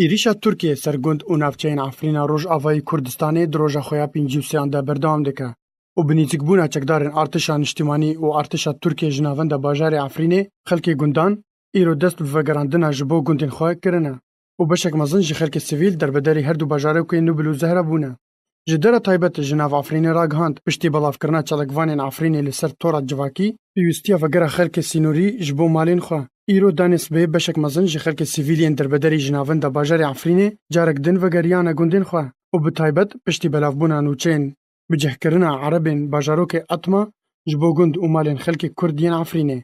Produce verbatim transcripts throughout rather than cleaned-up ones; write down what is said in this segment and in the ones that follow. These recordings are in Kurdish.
Êrîşa Tirkiyê ser gund û navçeyên Efrîna Rojavayî Kurdistanê di roja xwe ya pêncî û sêyan de berdewam dike û bi nîzikbûna çekdarên artêşa niştimanî û artêşa Tirkiyê ji navenda bajarê Efrînê xelkê gundan îro dest bi vegerandina ji bo gundên xwe kirine û beşek mezin ji xelkê sivîl derbederî her du bajarokên Nubil û Zehra bûne. Ji dera taybet ji nav Efrînê ragihand, piştî belavkirina çalakvanên Efrînê li ser tora civakî, pêwîstiya vegera xelkê sînorî ji bo malên xwe. Îro danê sibê beşek mezin ji xelkê sivîl yên derbederî ji navenda bajarê Efrînê carek din vegeriyane gundên xwe û bi taybet piştî belavbûna nûçeyên bicihkirina erebên bajarokê Etma ji bo gund û malên xelkê Kurd yên Efrînê.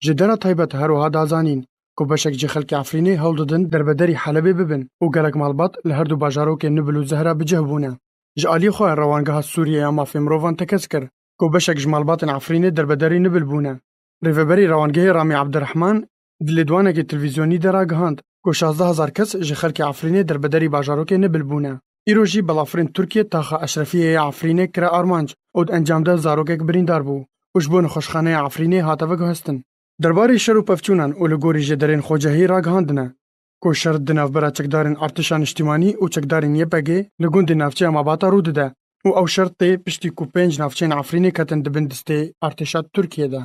Ji dera taybet her wiha da zanîn ku beşek ji xelkê Efrînê hewl didin derbederî Helebê bibin û gelek malbat li her du bajarokên Nubil û Zehra bi cih bûne. Ji aliyê xwe Rewangeha Sûriye ya Mafê Mirovan tekez kir ku beşek ji malbatên Efrînê derbederî Nubil bûne. Rêveberê Rewangehê Ramî Ebdirehman di lêdwanekê televîzyonî de ragihand ku şazdeh hezar kes ji xelkê Efrînê derbederî bajarokê Nubil bûne. Îro jî balafirên Tirkiyê taxa Eşrefiyê ya Efrînê kire armanc û di encam de zarokek birîndar bû û ji bo nexweşxaneya Efrînê hate veguhestin. Derbarê şer û pevçûnan û li gorî jêderên xwecehî ragihandine ku şer di navbera çekdarên artêşa niştimanî û çekdarên Y P G li gundê navçeya Mabata rû dide û ew şer tê piştî ku pênc navçeyên Efrînê ketin di bin destê artêşa Tirkiyê de.